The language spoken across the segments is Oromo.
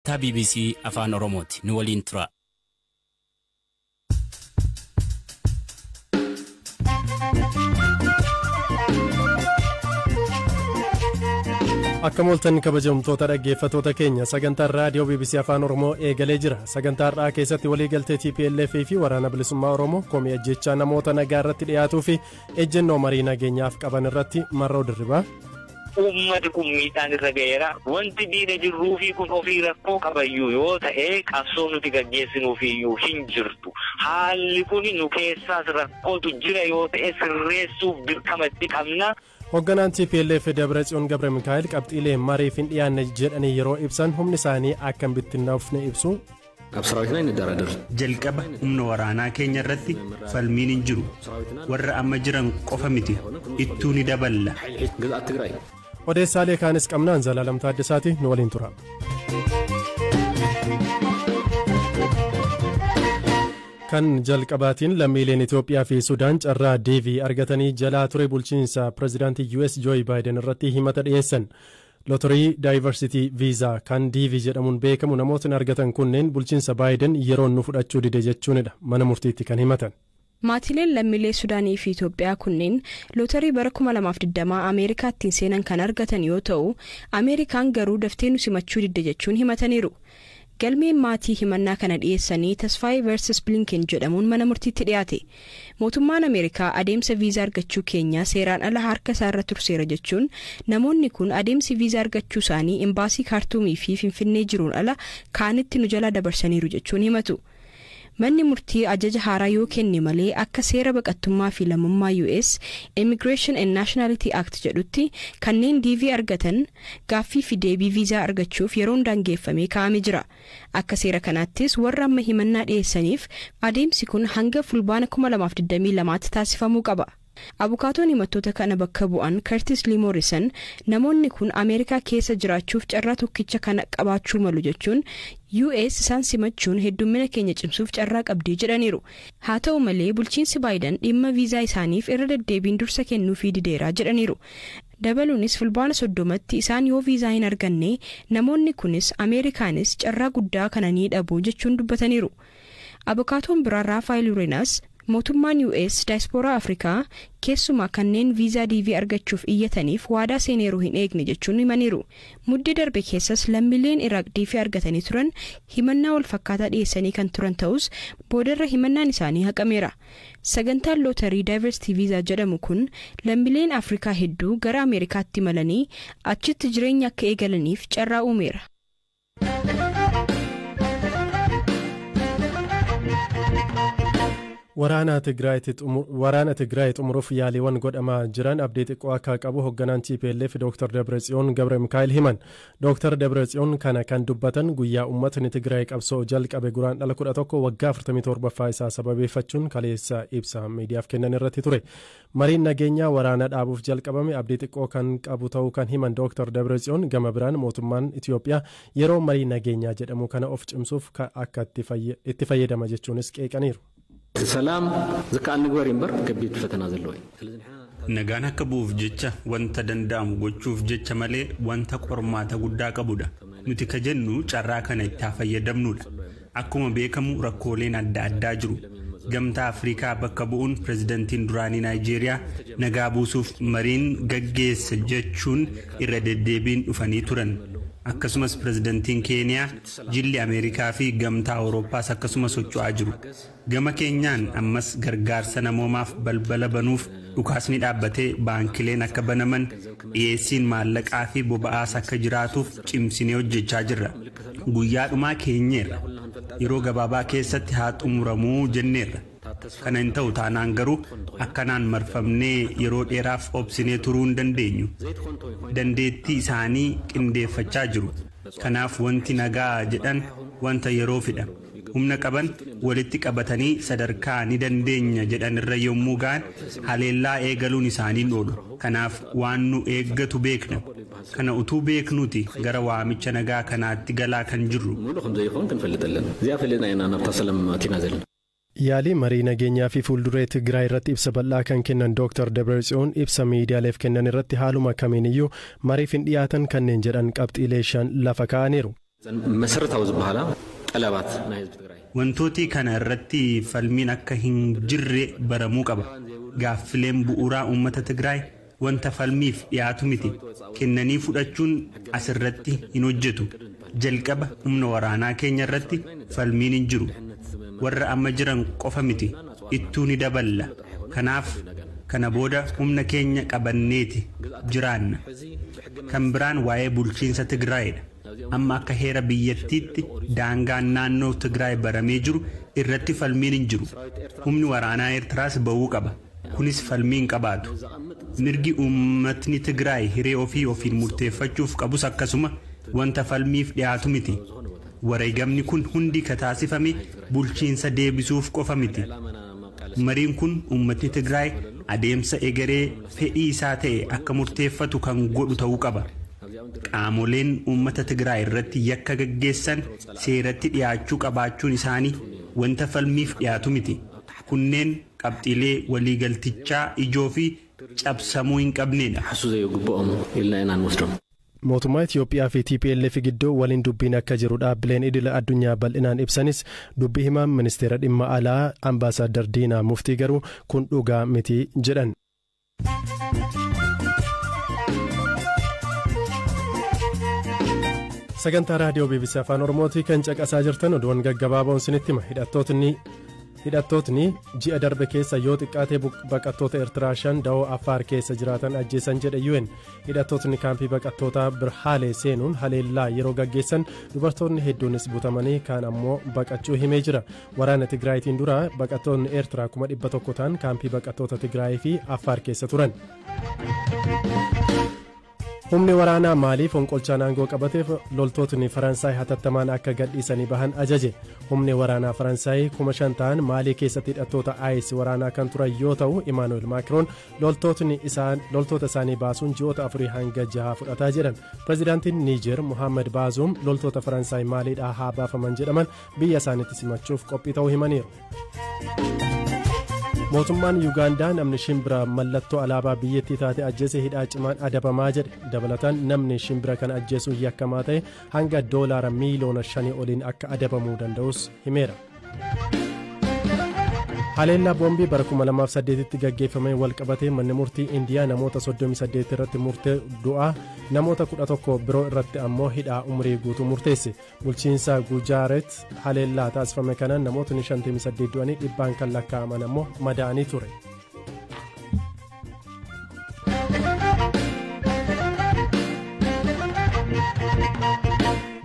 Sagantaa BBC Afaan Oromooti. Nu waliin tura. Akka mooltan kabajamtoota dhaggeeffattoota keenya, sagantaan raadiyoo BBC Afaan Oromoo eegalee jira. Sagantaa har'aa keessatti waliigaltee TPLF fi Waraana Bilisummaa Oromoo, komii ajjechaa namoota nagaa irratti dhiyaatuu fi ejjennoo marii nageenyaaf qaban irratti Marroo Dirribaa. Uummati kun miidhaan irra ga'eera. Wanti diina jirruufi kun ofii rakkoo qabayyuu yoo ta'e, qabsoo nuti gaggeessinuufiyyuu hin jirtu. Haalli kun nu keessaas rakkootu jira yoo ta'e, sirreessuuf dirqama itti qabna. Hoogganaan TPLF Dabratsiyoon Gabra Mikaa'el qabxiilee mariif hin dhiyaanne jedhanii yeroo ibsan humni isaanii akka hin bittinnoofne ibsu. ኣብ ሰራዊትና ይንደራደር። Jalqaba humna waraanaa keenya irratti falmiin hin jiru. Warra amma jiran qofa miti, ittuu ni daballa. ግዝኣት ትግራይ Odeessaalee kaanis qabnaan Zalaalam Taaddasaati, nu waliin tura. Kan jalqabaatiin lammiileen Itoophiyaa fi Sudaan carraa DV argatanii jalaa ture bulchiinsa pirezidaantii US Joe Biden irratti himata dhiyeessan. Lottery Diversity Visa kan DV jedhamuun beekamu namootni argatan kunneen bulchiinsa Biden yeroo nu fudhachuu dide jechuunidha mana murtiitti kan himatan. Maatiileen lammiilee Sudaanii fi Itoophiyaa kunneen lootarii bara 2020 Ameerikaattiin seenan kan argatan yoo ta'u, Ameerikaan garuu daftee nu simachuu didde jechuun himataniiru. Galmeen maatii himannaa kana dhiyeessanii Tasfaayee versus Blinken jedhamuun mana murtiitti dhiyaate. Mootummaan Ameerikaa adeemsa viizaa argachuu keenyaa seeraan ala harka isaarra turseera jechuun, namoonni kun adeemsi viizaa argachuu isaanii imbaasii Kaartuumii fi Finfinnee jiruun ala kaanitti nu jalaa dabarsaniiru jechuun himatu. Manni murtii ajaja haaraa yoo kenne malee, akka seera baqattummaa fi lammummaa US Immigration and Nationality Act jedhutti, kanneen DV argatan gaaffii fi deebii viizaa argachuuf yeroon daangeffamee kaa'amee jira. Akka seera kanaattis warra amma himannaa dhiyeessaniif adeemsi kun hanga Fulbaana 2022tti taasifamuu qaba. Abukaatoon himattoota kana bakka bu'an Curtis Lee Morrison namoonni kun Ameerikaa keessa jiraachuuf carraa tokkicha kana qabaachuu malu jechuun, US isaan simachuun heddummina keenya cimsuuf carraa qabdii jedhaniiru. Haa ta'u malee, bulchiinsi Baayiden dhimma viizaa isaaniif irra deddeebiin dursa kennuufii dideeraa jedhaniiru. Dabaluunis Fulbaana 30tti isaan yoo viizaa hin arganne, namoonni kunis Ameerikaanis carraa guddaa kana ni dhabu jechuun dubbataniiru. Abukaatoon biraa Raafaayil Urenaas mootummaan US daayispooraa Afrikaa, keessumaa kanneen viizaa DV argachuuf iyyataniif waadaa seeneeruu hin eegne jechuun himaniiru. Muddee darbe keessas lammiileen Iraaq DV argatanii turan himannaa wal fakkaataa dhiyeessanii kan turan ta'us, boodarra himannaan isaanii haqameera. Sagantaan lootarii Diversity Visa jedhamu kun lammiileen Afrikaa hedduu gara Ameerikaatti imalanii achitti jireenya akka eegalaniif carraa uumeera. Waraana Tigraay xumuruuf yaaliiwwan godhamaa jiran abdii xiqqoo akka qabu hoogganaan TPLF Dr. Dabratsiyoon Gabra Mikaa'el himan. Dr. Dabratsiyoon kana kan dubbatan guyyaa uummatni Tigraay qabsoo jalqabe Guraandhala 11 waggaa 47ffaa isaa sababeeffachuun kaleessa ibsa miidiyaaf kennan irratti ture. Mariin nageenyaa waraana dhaabuuf jalqabame abdii xiqqoo kan qabu ta'uu kan himan Dr. Dabratsiyoon, gama biraan mootummaan Itiyoophiyaa yeroo marii nageenyaa jedhamu kana of cimsuuf akka itti fayyadama jechuunis qeeqaniiru. ሰላም ዝከኣል ንግበር እምበር ከቢድ ፈተና ዘለዎ እዩ። ስለዚ ንሕና Nagaan akka bu'uuf jecha wanta danda'amu gochuuf jecha malee wanta qormaata guddaa qabudha. Nuti ka jennu carraa kana itti haa fayyadamnudha. Akkuma beekamu rakkooleen adda addaa jiru. Gamtaa Afrikaa bakka bu'uun pirezidantiin duraanii Naayijeeriyaa nagaa buusuuf mariin gaggeessa jechuun irra deddeebiin dhufanii turan. Akkasumas pirezidantiin Keeniyaa, jilli Ameerikaa fi Gamtaa Awurooppaas akkasuma socho'aa jiru. Gama keenyaan ammas gargaarsa namoomaaf balbala banuuf, dhukaasni dhaabbatee baankileen akka banaman, dhiyeessiin maallaqaa fi boba'aas akka jiraatuuf cimsinee hojjechaa jirra. Guyyaa dhumaa keenyeerra. Yeroo gabaabaa keessatti haa xumuramuu jenneerra. Kana hin ta'u taanaan garuu akkanaan marfamnee yeroo dheeraaf obsinee turuu hin dandeenyu. Dandeettii isaanii qindeeffachaa jiru. Kanaaf wanti nagaa jedhan wanta yeroo fidha. Humna qaban walitti qabatanii sadarkaa ni dandeenya jedhan irra yommuu ga'an haleellaa eegaluun isaanii oolu. Kanaaf waan nu eeggatu beekna. Kana utuu beeknuti gara waamicha nagaa kanaatti galaa kan jirru. ሙሉእ ከም ዘይኾን ክንፈልጥ ኣለና። እዚኣ ፈሊጥና ኢና ናብታ ሰላም ኣቲና ዘለና። Yaalii marii nageenyaa fi fuulduree Tigraay irratti ibsa bal'aa kan kennan Dr. Dabratsiyoon ibsa miidiyaaleef kennan irratti haaluma kamiiniyyuu mariif hin dhiyaatan kanneen jedhan qabxiilee shan lafa kaa'aniiru. መሰረታዊ ዝበሃላ ጠለባት ናይ ህዝቢ ትግራይ Wantooti kana irratti falmiin akka hin jirre baramuu qaba. Gaaffileen bu'uuraa uummata Tigraay wanta falmiif dhiyaatu miti. Kennanii fudhachuun asirratti hin hojjetu. Jalqaba humna waraanaa keenya irratti falmiin hin jiru. Warra amma jiran qofa miti. Ittuu ni daballa. Kanaaf kana booda humna keenya qabanneeti jiraanna. Kan biraan waa'ee bulchiinsa Tigraayidha. Amma akka heera biyyattiitti daangaan naannoo Tigraay baramee jiru irratti falmiin hin jiru. Humni waraanaa Eertiraas ba'uu qaba. Kunis falmii hin qabaatu. Mirgi uummatni Tigraay hiree ofii ofiin murteeffachuuf qabus akkasuma wanta falmiif dhiyaatu miti. Wareegamni kun hundi ka taasifame bulchiinsa deebisuuf qofa miti. Mariin kun uummatni Tigraay adeemsa egeree fedhii isaa ta'e akka murteeffatu kan godhu ta'uu qaba. Qaamoleen uummata Tigraay irratti yakka gaggeessan seeratti dhiyaachuu qabaachuun isaanii wanta falmiif dhiyaatu miti. Kunneen qabxiilee waliigaltichaa ijoo fi cabsamuu hin qabnedha. ሓሱ ዘይግብኦም ኢልና ኢና ንወስዶም። Mootummaa Itoophiyaa fi TPLF gidduu waliin dubbiin akka jiru dhaabbileen idila addunyaa bal'inaan ibsanis, dubbii himaan ministeera dhimma alaa Ambaasaadar Diinaa Muftii garuu kun dhugaa miti jedhan. Sagantaa raadiyoo BBC Afaan Oromootii kan caqasaa jirtan. Oduuwwan gaggabaaboon sinitti hima. Hidhattootni ji'a darbe keessa yoo xiqqaatee baqattoota Eertiraa 5 da'oo Affaar keessa jiraatan ajjeesan jedhe UN. Hidhattootni kaampii baqattoota Birhaalee seenuun haleellaa yeroo gaggeessan dubartoonni hedduunis butamanii kaan ammoo baqachuu himee jira. Waraana Tigraayitiin dura baqattoonni Eertiraa 100,000 ta'an kaampii baqattoota Tigraayii fi Affaar keessa turan. Humni waraanaa Maalii fonqolchaan aangoo qabateef loltootni Faransaay hatattamaan akka gadhiisanii bahan ajaje. Humni waraanaa Faransaay 5,000 ta'an Maalii keessatti hidhattoota IS waraanaa kan turan yoo ta'u, Imaanu'el Maakiroon loltoota isaanii baasuun ji'oota 4 hanga 6 fudhataa jedhan. Pireezidaantiin Niijer Muhammad Baazuum loltoota Faransaay Maaliidhaa haa baafaman jedhaman biyya isaaniitti simachuuf qophii ta'uu himaniiru. Mootummaan Yuugaandaa namni shimbira mallattoo alaabaa biyyattii taate ajjeese hidhaa cimaan adabamaa jedhe. Dabalataan namni shimbira kana ajjeesuun yakkamaa ta'e hanga doolaara miiliyoona 5 oliin akka adabamuu danda'us himeera. Haleellaa boombii bara 2008tti gaggeeffame walqabatee manni murtii Indiyaa namoota 38 irratti murtee du'aa, namoota 11 biroo irratti ammoo hidhaa umurii guutuu murteesse. Bulchiinsa Gujaaret haleellaa taasifame kanaan namootni 58 du'anii dhibbaan kan lakkaa'aman ammoo madaa'anii ture.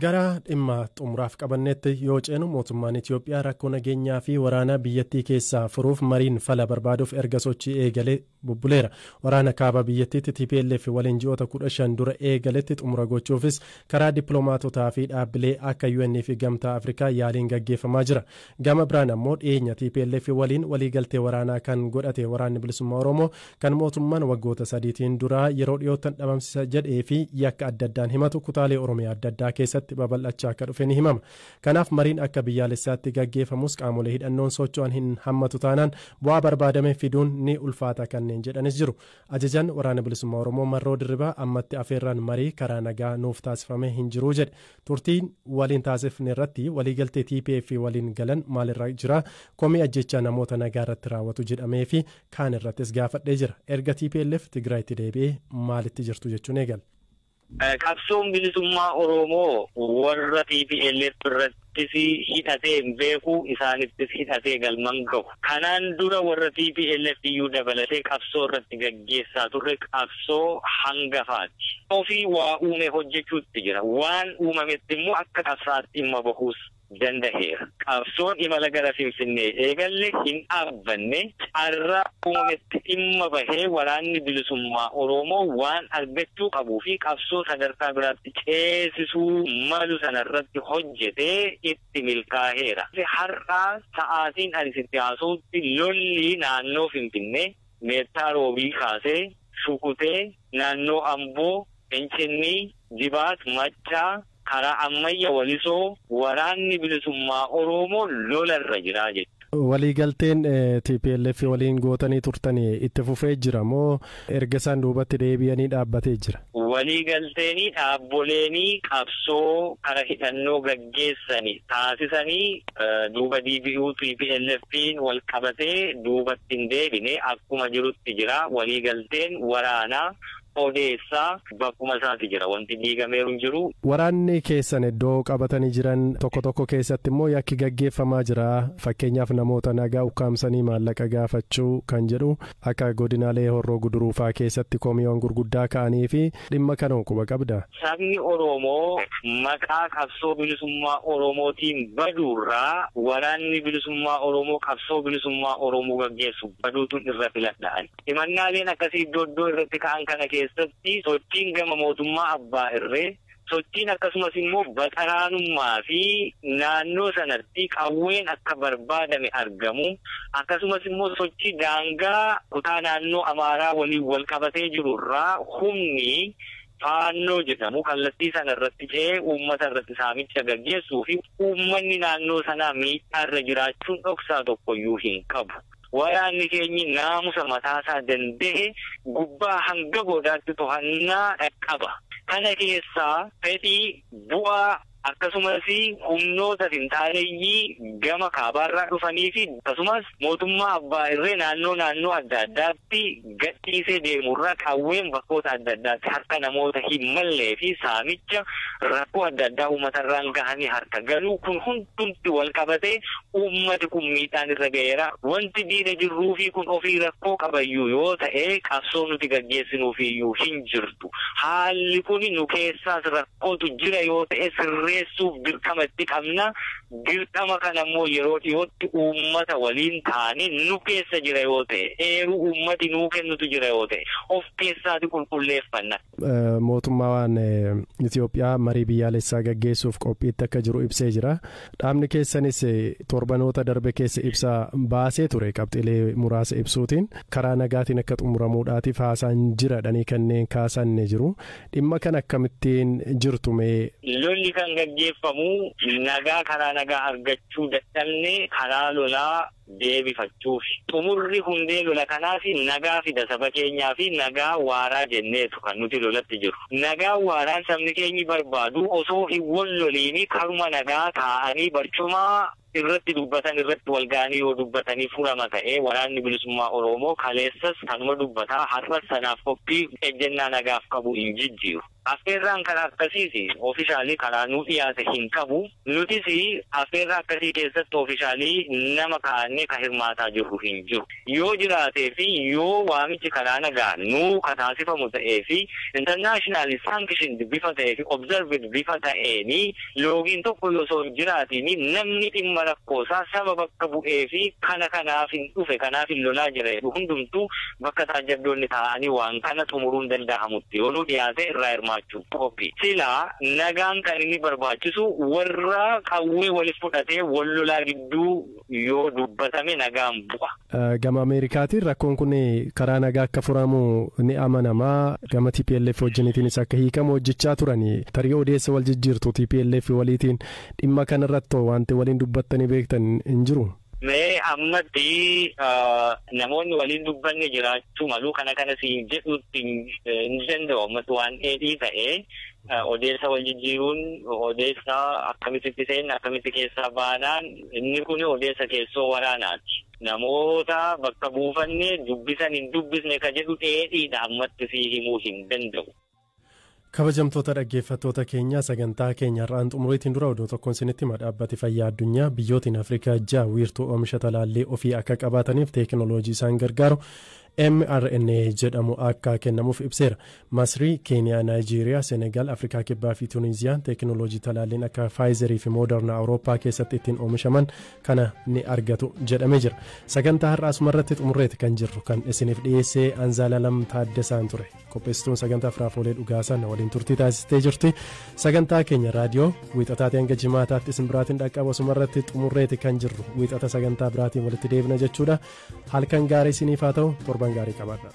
Gara dhimma xumuraaf qabannetti yoo ceenu, mootummaan Itiyoophiyaa rakkoo nageenyaa fi waraana biyyattii keessaa furuuf mariin fala barbaaduuf erga sochii eegalee bubbuleera. Waraana kaaba biyyattiitti TPLF waliin ji'oota 15 dura eegaletti xumura gochuufis karaa dippiloomaatotaa fi dhaabbilee akka UN fi Gamtaa Afrikaa yaaliin gaggeeffamaa jira. Gama biraan ammoo dhiyeenya TPLF waliin waliigaltee waraanaa kan godhate Waraanni Bilisummaa Oromoo, kan mootummaan waggoota sadiitiin dura yeroo dhiyoottan dhabamsiisa jedhee fi yakka adda addaan himatu, kutaalee Oromiyaa adda addaa keessatti babal'achaa akka dhufe ni himama. Kanaaf mariin akka biyyaalessaatti gaggeeffamus qaamolee hidhannoon socho'an hin hammatu taanaan bu'aa barbaadame fiduun ni ulfaata kanneen jedhanis jiru. Ajajaan Waraana Bilisummaa Oromoo Marroo Dirribaa ammatti afeerraan marii karaa nagaa nuuf taasifame hin jiru jedhe. Turtiin waliin taasifne irratti waliigaltee TPF waliin galan maalirra jira, komii ajjechaa namoota nagaa irratti raawwatu jedhamee fi kaan irrattis gaafadhee jira. Erga TPLF Tigraayitti deebi'ee maalitti jirtu jechuun eegala. Qabsoon bilisummaa Oromoo warra TPLF irrattis hidhatee hin beeku, isaanittis hidhatee galman gahu. Kanaan dura warra TPLF iyyuu dabalatee qabsoo irratti gaggeessaa turre qabsoo hangafaati. Ofii waa uume hojjechuutti jira. Waan uumametti immoo akka qabsaatti dhimma bahuus danda'eera. Qabsoon imala gara Finfinnee eegalle hin dhaabbanne. Carraa uumametti dhimma bahee waraanni bilisummaa Oromoo waan argachuu qabuu fi qabsoo sadarkaa biraatti ceesisuu malu sanarratti hojjetee itti milkaa'eera. Har'aa sa'aatiin ani sitti haasa'utti lolli naannoo Finfinnee Meettaa Roobii kaasee Shukutee, naannoo Amboo, Fincinnii, Jibaat, Maccaa, karaa Ammayya, Walisoo waraanni bilisummaa Oromoo lolarra jira jechuudha. Waliigalteen TPLF waliin gootanii turtanii itti fufee jira moo erga isaan duubatti deebi'anii dhaabbatee jira? Waliigalteenii dhaabboleenii qabsoo kara hidhannoo gaggeessanii taasisanii duuba deebi'uu TPLF'n wal qabatee duubatti hin deebine akkuma jirutti jira. Waliigalteen waraanaa odeessaa bakkuma isaati jira, wanti diigameeru hin jiru. Waraanni keessan iddoo qabatanii jiran tokko tokko keessatti immoo yakki gaggeeffamaa jira. Fakkeenyaaf namoota nagaa ukkaamsanii maallaqa gaafachuu kan jedhu akka godinaalee Horroo Guduruufaa keessatti komiiwwan gurguddaa ka'anii fi dhimma kana quba qabda. Sabni Oromoo maqaa qabsoo bilisummaa Oromootiin baduurraa waraanni bilisummaa Oromoo qabsoo bilisummaa Oromoo gaggeessu baduutu irra filadhaan. Himannaaleen akkasii iddoo iddoo irratti ka'an kana keessatti sochiin gama mootummaa abbaa irree, sochiin akkasumas immoo baqaraanummaa fi naannoo sanatti qawween akka barbaadame argamu, akkasumas immoo sochii daangaa kutaa naannoo Amaaraa waliin wal qabatee jiru irraa humni Faannoo jedhamu kallattii sana irratti ce'ee uummata irratti saamicha gaggeessuu fi uummanni naannoo sanaa miidhaa irra jiraachuun dhoksaa tokkoyyuu hin qabu. Waraanni keenyi naamusa mataasaa danda'e gubbaa hanga goodaatti to'annaa qaba. Kana keessaa fedhii bu'aa akkasumas humnoota finxaaleeyyii gama kaabaarraa dhufanii fi akkasumas mootummaa abbaa irree naannoo naannoo adda addaatti gadhiisee deemurraa qawween bakkoota adda addaatti harka namoota hin mallee fi saamicha rakkoo adda addaa uummatarraan gahanii harka galuu kun hundumti wal qabatee uummati kun miidhaan irra ga'eera. Wanti diina jirruu fi kun ofii rakkoo qabayyuu yoo ta'e qabsoo nuti gaggeessinuufiyyuu hin jirtu. Haalli kun nu keessaas rakkootu jira yoo ta'e sirreessuuf dirqama itti qabna. Dirqama kana immoo yeroo dhiyootti uummata waliin taane nu keessa jira yoo ta'e, eeruu uummati nuu kennutu jira yoo ta'e, of keessaati qulqulleeffanna. Mootummaan Itoophiyaa marii biyyaalessaa gaggeessuuf qophiitti akka jiru ibsee jira. Dhaabni keessanis torbanoota darbe keessa ibsa baasee ture qabxiilee muraasa ibsuutiin karaa nagaatiin akka xumuramuudhaatiif haasaan jira dhanii kanneen kaasan ni jiru. Dhimma kana akkamittiin jirtu mee? Lolli kan gaggeeffamu nagaa karaa nagaa argachuu dadhabne karaa lolaa deebifachuuf. Xumurri hundee lola kanaaf nagaa fida saba keenyaa fi nagaa waaraa jenneetu kan nuti lolatti jiru. Nagaa waaraan sabni keenyi barbaadu osoo hin wal loliini karuma nagaa taa'anii barcuma irratti dubbatan irratti wal ga'anii yoo dubbatanii furama ta'ee waraanni bilisummaa Oromoo kaleessas kanuma dubbataa har'as sanaaf qophii ejjennaa nagaaf qabu hin jijjiiru. Affeerraan karaa akkasiis oofishaalii karaa nuu dhiyaate hin qabu. Nutis affeerraa akkasii keessatti oofishaalii nama kaa'annee kan hirmaataa jirru hin jiru. Yoo jiraatee fi yoo waamichi karaa nagaa nuu kataasifamu ta'ee fi international sanctioned bifa ta'ee fi observed bifa ta'eeni loogiin tokko osoo hin jiraatiin namni dhimma rakkoosaa saba bakka bu'ee fi kana kanaaf hin dhufe kanaaf hin lolaa jira hundumtuu bakka taajjabdoonni taa'anii waan kana xumuruun danda'amutti yoo nuu dhiyaate irraa hirmaachuu qophii. Silaa nagaan kan inni barbaachisu warra qawwee waliif fudhatee wal lolaa gidduu yoo dubbatame nagaan bu'a. Gama Ameerikaatiin rakkoon kun karaa nagaa akka furamu ni amanamaa. Gama TPLF wajjiniitiinis akka hiikamu hojjechaa turanii tarii odeessa wal jijjiirtu TPLF waliitiin dhimma kanarratti wanti waliin dubbattanii beektan hin jiru. Mee ammatti namoonni waliin dubbanne jiraachuu malu kana kana siin jedhutti hin danda'u ammatti waan dheedhii ta'ee odeessa wal jijjiiruun odeessa akkamitti seenna akkamitti keessaa baanaan inni kun odeessa keessoo waraanaati. Namoota bakka buufanne dubbisan hin dubbisne ka jedhu dheedhiidha ammatti sii himuu hin danda'u. Kabajamtoota dhaggeeffattoota keenya sagantaa keenya har'aan xumuriitiin dura oduu tokkoon isinitti hima. Dhaabbati fayyaa addunyaa biyyootiin Afrikaa 6 wiirtuu oomisha talaallii ofii akka qabaataniif teekinooloojii isaan gargaaru mRNA jedhamu akka kennamuuf ibseera. Masrii, Keeniyaa, Naayijeeriyaa, Senegaal, Afrikaa Kibbaa fi Tuuniziyaan teekinooloojii talaalliin akka Faayizerii fi Mooderna Awurooppaa keessatti ittiin oomishaman kana ni argatu jedhamee jira. Sagantaa har'aa asumarratti xumurreeti kan jirru kan isiniif dhiyeessee Anzaalalam Taaddasaan ture. Qopheessituun sagantaa Firaafolee Dhugaasaa waliin turtii taasistee jirti. Sagantaa keenya raadiyoo wiixataatii hanga jimaataatti isin biraatiin dhaqqabu asumarratti xumurreeti kan jirru. Wiixata sagantaa biraatiin walitti deebina jechuudha. Halkan gaarii isiniif haa ta'u, torban gaarii qabaadha.